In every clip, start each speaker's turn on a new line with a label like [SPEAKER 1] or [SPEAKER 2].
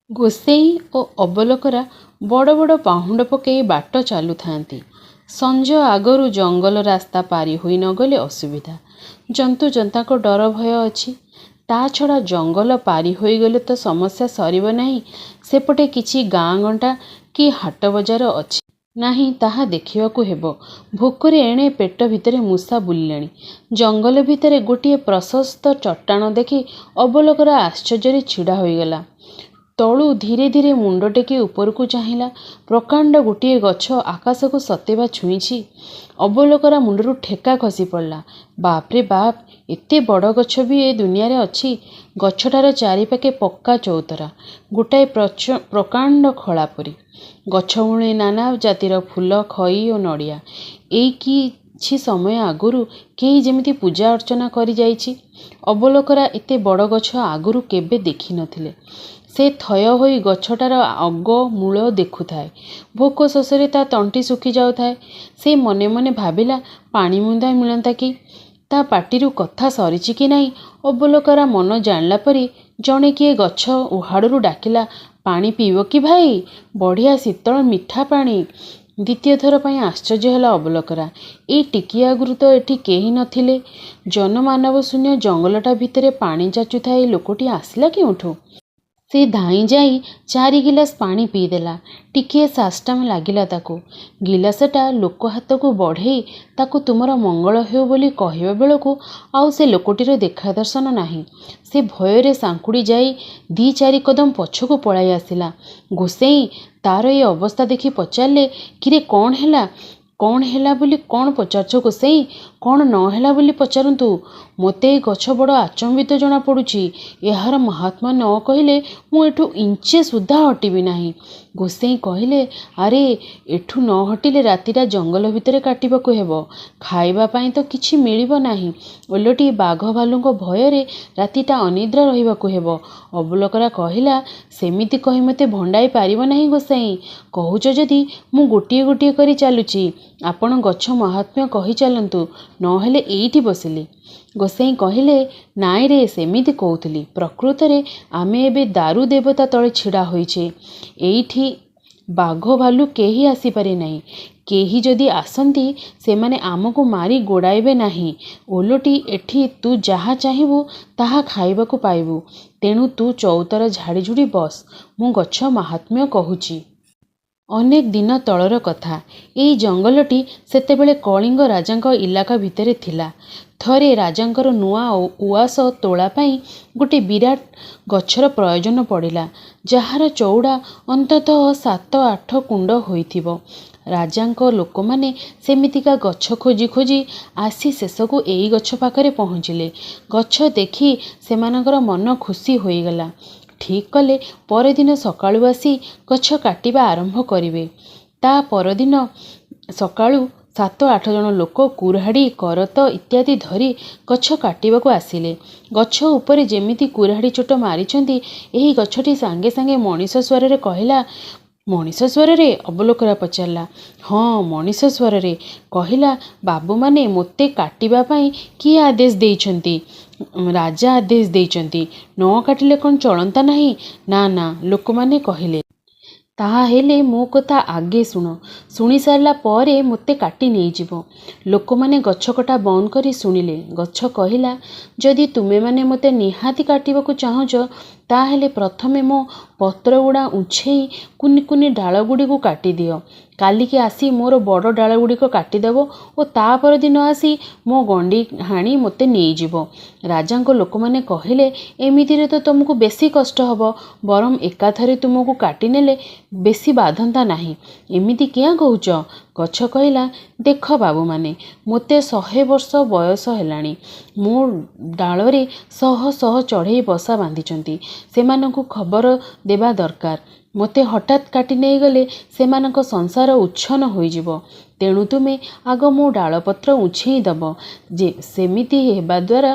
[SPEAKER 1] ଗୋସେଇଁ ଓ ଅବୋଲକରା ବଡ଼ ବଡ଼ ପାହୁଣ୍ଡ ପକେଇ ବାଟ ଚାଲୁଥାନ୍ତି। ସଞ୍ଜ ଆଗରୁ ଜଙ୍ଗଲ ରାସ୍ତା ପାରି ହୋଇ ନଗଲେ ଅସୁବିଧା। ଜନ୍ତୁ ଜନ୍ତାଙ୍କ ଡର ଭୟ ଅଛି। ତା ଛଡ଼ା ଜଙ୍ଗଲ ପାରି ହୋଇଗଲେ ତ ସମସ୍ୟା ସରିବ ନାହିଁ, ସେପଟେ କିଛି ଗାଁ ଗଣ୍ଡା କି ହାଟ ବଜାର ଅଛି ନାହିଁ ତାହା ଦେଖିବାକୁ ହେବ। ଭୋକରେ ଏଣେ ପେଟ ଭିତରେ ମୂଷା ବୁଲିଲେଣି। ଜଙ୍ଗଲ ଭିତରେ ଗୋଟିଏ ପ୍ରଶସ୍ତ ଚଟାଣ ଦେଖି ଅବୋଲକରା ଆଶ୍ଚର୍ଯ୍ୟରେ ଛିଡ଼ା ହୋଇଗଲା। ତଳୁ ଧୀରେ ଧୀରେ ମୁଣ୍ଡ ଟେକି ଉପରକୁ ଚାହିଁଲା। ପ୍ରକାଣ୍ଡ ଗୋଟିଏ ଗଛ ଆକାଶକୁ ସତେଅବା ଛୁଇଁଛି। ଅବୋଲକରା ମୁଣ୍ଡରୁ ଠେକା ଖସି ପଡ଼ିଲା। ବାପ୍ରେ ବାପ୍, ଏତେ ବଡ଼ ଗଛ ବି ଏ ଦୁନିଆରେ ଅଛି! ଗଛଟାର ଚାରିପାଖେ ପକ୍କା ଚଉତରା, ଗୋଟାଏ ପ୍ରକାଣ୍ଡ ଖଳା ପରି। ଗଛମୂଳେ ନାନା ଜାତିର ଫୁଲ, ଖଇ ଓ ନଡ଼ିଆ। ଏଇ କିଛି ସମୟ ଆଗରୁ କେହି ଯେମିତି ପୂଜା ଅର୍ଚ୍ଚନା କରି ଯାଇଛି। ଅବୋଲକରା ଏତେ ବଡ଼ ଗଛ ଆଗରୁ କେବେ ଦେଖି ନଥିଲେ। ସେ ଥୟ ହୋଇ ଗଛଟାର ଅଗ ମୂଳ ଦେଖୁଥାଏ। ଭୋକ ଶୋଷରେ ତା ତଣ୍ଟି ଶୁଖି ଯାଉଥାଏ। ସେ ମନେ ମନେ ଭାବିଲା, ପାଣି ମୁନ୍ଦାଏ ମିଳନ୍ତା କି! ତା ପାଟିରୁ କଥା ସରିଛି କି ନାହିଁ, ଅବୋଲକରା ମନ ଜାଣିଲା ପରି ଜଣେ କିଏ ଗଛ ଉହାଡ଼ରୁ ଡାକିଲା, ପାଣି ପିଇବ କି ଭାଇ? ବଢ଼ିଆ ଶୀତଳ ମିଠା ପାଣି। ଦ୍ୱିତୀୟ ଥର ପାଇଁ ଆଶ୍ଚର୍ଯ୍ୟ ହେଲା ଅବୋଲକରା। ଏଇ ଟିକିଏ ଆଗରୁ ତ ଏଠି କେହି ନଥିଲେ। ଜନମାନବଶୂନ୍ୟ ଜଙ୍ଗଲଟା ଭିତରେ ପାଣି ଯାଚୁଥିବା ଏ ଲୋକଟି ଆସିଲା କେଉଁଠୁ? ସେ ଧାଇଁ ଯାଇ 4 ଗିଲାସ ପାଣି ପିଇଦେଲା। ଟିକିଏ ସାଷ୍ଟାମ ଲାଗିଲା ତାକୁ। ଗିଲାସଟା ଲୋକ ହାତକୁ ବଢ଼େଇ ତାକୁ ତୁମର ମଙ୍ଗଳ ହେଉ ବୋଲି କହିବା ବେଳକୁ ଆଉ ସେ ଲୋକଟିର ଦେଖା ଦର୍ଶନ ନାହିଁ। ସେ ଭୟରେ ସାଙ୍କୁଡ଼ି ଯାଇ ଦି ଚାରି କଦମ ପଛକୁ ପଳାଇ ଆସିଲା। ଗୋସେଇଁ ତାର ଏ ଅବସ୍ଥା ଦେଖି ପଚାରିଲେ, କିରେ କ'ଣ ହେଲା? କ'ଣ ହେଲା ବୋଲି କ'ଣ ପଚାରୁଛ ଗୋସେଇଁ? କ'ଣ ନ ହେଲା ବୋଲି ପଚାରନ୍ତୁ। ମୋତେ ଏ ଗଛ ବଡ଼ ଆଚମ୍ବିତ ଜଣାପଡ଼ୁଛି। ଏହାର ମାହାତ୍ମ୍ୟ ନ କହିଲେ ମୁଁ ଏଠୁ ଇଞ୍ଚେ ସୁଦ୍ଧା ହଟିବି ନାହିଁ। ଗୋସେଇଁ କହିଲେ, ଆରେ ଏଠୁ ନ ହଟିଲେ ରାତିଟା ଜଙ୍ଗଲ ଭିତରେ କାଟିବାକୁ ହେବ। ଖାଇବା ପାଇଁ ତ କିଛି ମିଳିବ ନାହିଁ, ଓଲଟି ବାଘ ଭାଲୁଙ୍କ ଭୟରେ ରାତିଟା ଅନିଦ୍ରା ରହିବାକୁ ହେବ। ଅବୋଲକରା କହିଲା, ସେମିତି କହି ମୋତେ ଭଣ୍ଡାଇ ପାରିବ ନାହିଁ ଗୋସାଇଁ। କହୁଛ ଯଦି ମୁଁ ଗୋଟିଏ ଗୋଟିଏ କରି ଚାଲୁଛି, ଆପଣ ଗଛ ମାହାତ୍ମ୍ୟ କହି ଚାଲନ୍ତୁ, ନହେଲେ ଏଇଠି ବସିଲି। ଗୋସାଇଁ କହିଲେ, ନାଇଁରେ, ସେମିତି କହୁଥିଲି। ପ୍ରକୃତରେ ଆମେ ଏବେ ଦାରୁ ଦେବତା ତଳେ ଛିଡ଼ା ହୋଇଛେ। ଏଇଠି ବାଘ ଭାଲୁ କେହି ଆସିପାରେ ନାହିଁ। କେହି ଯଦି ଆସନ୍ତି ସେମାନେ ଆମକୁ ମାରି ଗୋଡ଼ାଇବେ ନାହିଁ, ଓଲଟି ଏଠି ତୁ ଯାହା ଚାହିଁବୁ ତାହା ଖାଇବାକୁ ପାଇବୁ। ତେଣୁ ତୁ ଚଉତରା ଝାଡ଼ିଝୁଡ଼ି ବସ, ମୁଁ ଗଛ ମାହାତ୍ମ୍ୟ କହୁଛି। ଅନେକ ଦିନ ତଳର କଥା। ଏଇ ଜଙ୍ଗଲଟି ସେତେବେଳେ କଳିଙ୍ଗ ରାଜାଙ୍କ ଇଲାକା ଭିତରେ ଥିଲା। ଥରେ ରାଜାଙ୍କର ନୂଆ ଉଆସ ତୋଳା ପାଇଁ ଗୋଟେ ବିରାଟ ଗଛର ପ୍ରୟୋଜନ ପଡ଼ିଲା, ଯାହାର ଚଉଡ଼ା ଅନ୍ତତଃ 7-8 କୁଣ୍ଡ ହୋଇଥିବ। ରାଜାଙ୍କ ଲୋକମାନେ ସେମିତିକା ଗଛ ଖୋଜି ଖୋଜି ଆସି ଶେଷକୁ ଏଇ ଗଛ ପାଖରେ ପହଞ୍ଚିଲେ। ଗଛ ଦେଖି ସେମାନଙ୍କର ମନ ଖୁସି ହୋଇଗଲା। ଠିକ୍ କଲେ ପରଦିନ ସକାଳୁ ଆସି ଗଛ କାଟିବା ଆରମ୍ଭ କରିବେ। ତା ପରଦିନ ସକାଳୁ 7-8 ଜଣ ଲୋକ କୁରାଢ଼ୀ, କରତ ଇତ୍ୟାଦି ଧରି ଗଛ କାଟିବାକୁ ଆସିଲେ। ଗଛ ଉପରେ ଯେମିତି କୁରାଢ଼ୀ ଚୋଟ ମାରିଛନ୍ତି, ଏହି ଗଛଟି ସାଙ୍ଗେ ସାଙ୍ଗେ ମଣିଷ ସ୍ୱରରେ କହିଲା। ମଣିଷ ସ୍ୱରରେ? ଅବୋଲକରା ପଚାରିଲା। ହଁ, ମଣିଷ ସ୍ୱରରେ କହିଲା, ବାବୁମାନେ, ମୋତେ କାଟିବା ପାଇଁ କିଏ ଆଦେଶ ଦେଇଛନ୍ତି? ରାଜା ଆଦେଶ ଦେଇଛନ୍ତି। ନ କାଟିଲେ କ'ଣ ଚଳନ୍ତା ନାହିଁ? ନା ନା, ଲୋକମାନେ କହିଲେ। ତାହାହେଲେ ମୋ କଥା ଆଗେ ଶୁଣ, ଶୁଣି ସାରିଲା ପରେ ମୋତେ କାଟି ନେଇଯିବ। ଲୋକମାନେ ଗଛ କଟା ବନ୍ଦ କରି ଶୁଣିଲେ। ଗଛ କହିଲା, ଯଦି ତୁମେମାନେ ମୋତେ ନିହାତି କାଟିବାକୁ ଚାହୁଁଛ, ତାହେଲେ ପ୍ରଥମେ ମୋ ପତ୍ରଗୁଡ଼ା ଉଛେଇ କୁନି କୁନି ଡାଳଗୁଡ଼ିକୁ କାଟିଦିଅ। କାଲିକି ଆସି ମୋର ବଡ଼ ଡାଳଗୁଡ଼ିକ କାଟିଦେବ ଓ ତା ପରଦିନ ଆସି ମୋ ଗଣ୍ଡି ହାଣି ମୋତେ ନେଇଯିବ। ରାଜାଙ୍କ ଲୋକମାନେ କହିଲେ, ଏମିତିରେ ତ ତୁମକୁ ବେଶୀ କଷ୍ଟ ହେବ, ବରଂ ଏକାଥରେ ତୁମକୁ କାଟିନେଲେ ବେଶୀ ବାଧନ୍ତା ନାହିଁ। ଏମିତି କିଆଁ କହୁଛ? ଗଛ କହିଲା, ଦେଖ ବାବୁମାନେ, ମୋତେ 100 ବର୍ଷ ବୟସ ହେଲାଣି। ମୋ ଡାଳରେ ଶହ ଶହ ଚଢ଼େଇ ବସା ବାନ୍ଧିଛନ୍ତି। ସେମାନଙ୍କୁ ଖବର ଦେବା ଦରକାର। ମୋତେ ହଠାତ୍ କାଟି ନେଇଗଲେ ସେମାନଙ୍କ ସଂସାର ଉଚ୍ଛନ୍ନ ହୋଇଯିବ। ତେଣୁ ତୁମେ ଆଗ ମୋ ଡାଳପତ୍ର ଉଛେଇ ଦେବ। ଯେ ସେମିତି ହେବା ଦ୍ୱାରା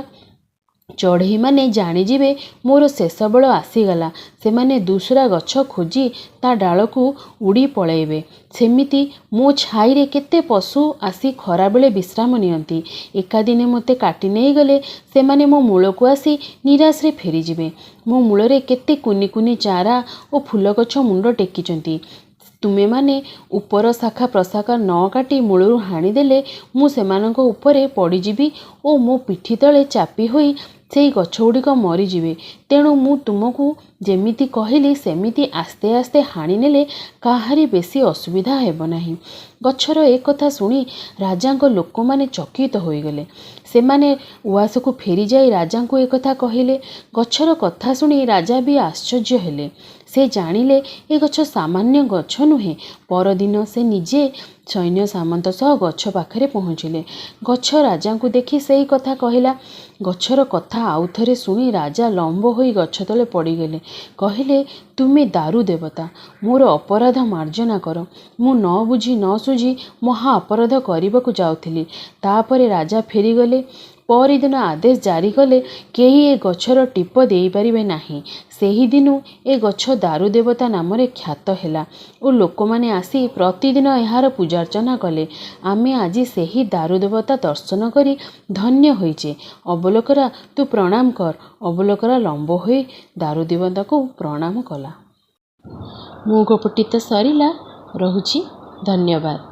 [SPEAKER 1] ଚଢ଼େଇମାନେ ଜାଣିଯିବେ ମୋର ଶେଷ ବେଳ ଆସିଗଲା। ସେମାନେ ଦୁସୁରା ଗଛ ଖୋଜି ତା ଡାଳକୁ ଉଡ଼ି ପଳାଇବେ। ସେମିତି ମୋ ଛାଇରେ କେତେ ପଶୁ ଆସି ଖରାବେଳେ ବିଶ୍ରାମ ନିଅନ୍ତି। ଏକାଦିନେ ମୋତେ କାଟି ନେଇଗଲେ ସେମାନେ ମୋ ମୂଳକୁ ଆସି ନିରାଶରେ ଫେରିଯିବେ। ମୋ ମୂଳରେ କେତେ କୁନି କୁନି ଚାରା ଓ ଫୁଲଗଛ ମୁଣ୍ଡ ଟେକିଛନ୍ତି। ତୁମେମାନେ ଉପର ଶାଖା ପ୍ରଶାଖା ନ କାଟି ମୂଳରୁ ହାଣିଦେଲେ ମୁଁ ସେମାନଙ୍କ ଉପରେ ପଡ଼ିଯିବି ଓ ମୋ ପିଠି ତଳେ ଚାପି ହୋଇ ସେଇ ଗଛଗୁଡ଼ିକ ମରିଯିବେ। ତେଣୁ ମୁଁ ତୁମକୁ ଯେମିତି କହିଲି ସେମିତି ଆସ୍ତେ ଆସ୍ତେ ହାଣିନେଲେ କାହାରି ବେଶୀ ଅସୁବିଧା ହେବ ନାହିଁ। ଗଛର ଏ କଥା ଶୁଣି ରାଜାଙ୍କ ଲୋକମାନେ ଚକିତ ହୋଇଗଲେ। ସେମାନେ ଉଆସକୁ ଫେରିଯାଇ ରାଜାଙ୍କୁ ଏ କଥା କହିଲେ। ଗଛର କଥା ଶୁଣି ରାଜା ବି ଆଶ୍ଚର୍ଯ୍ୟ ହେଲେ। ସେ ଜାଣିଲେ ଏ ଗଛ ସାମାନ୍ୟ ଗଛ ନୁହେଁ। ପରଦିନ ସେ ନିଜେ ସୈନ୍ୟ ସାମନ୍ତ ସହ ଗଛ ପାଖରେ ପହଞ୍ଚିଲେ। ଗଛ ରାଜାଙ୍କୁ ଦେଖି ସେଇ କଥା କହିଲା। ଗଛର କଥା ଆଉଥରେ ଶୁଣି ରାଜା ଲମ୍ବ ହୋଇ ଗଛ ତଳେ ପଡ଼ିଗଲେ। କହିଲେ, ତୁମେ ଦାରୁ ଦେବତା, ମୋର ଅପରାଧ ମାର୍ଜନା କର। ମୁଁ ନ ବୁଝି ନ ଶୁଝି ମହା ଅପରାଧ କରିବାକୁ ଯାଉଥିଲି। ତା'ପରେ ରାଜା ଫେରିଗଲେ। ପରିଦିନ ଆଦେଶ ଜାରି କଲେ, କେହି ଏ ଗଛର ଟିପ ଦେଇପାରିବେ ନାହିଁ। ସେହିଦିନୁ ଏ ଗଛ ଦାରୁ ଦେବତା ନାମରେ ଖ୍ୟାତ ହେଲା ଓ ଲୋକମାନେ ଆସି ପ୍ରତିଦିନ ଏହାର ପୂଜାର୍ଚ୍ଚନା କଲେ। ଆମେ ଆଜି ସେହି ଦାରୁ ଦେବତା ଦର୍ଶନ କରି ଧନ୍ୟ ହୋଇଛେ। ଅବୋଲକରା, ତୁ ପ୍ରଣାମ କର। ଅବୋଲକରା ଲମ୍ବ ହୋଇ ଦାରୁ ଦେବତାଙ୍କୁ ପ୍ରଣାମ କଲା। ମୋ ଗପଟି ତ ସରିଲା। ରହୁଛି, ଧନ୍ୟବାଦ।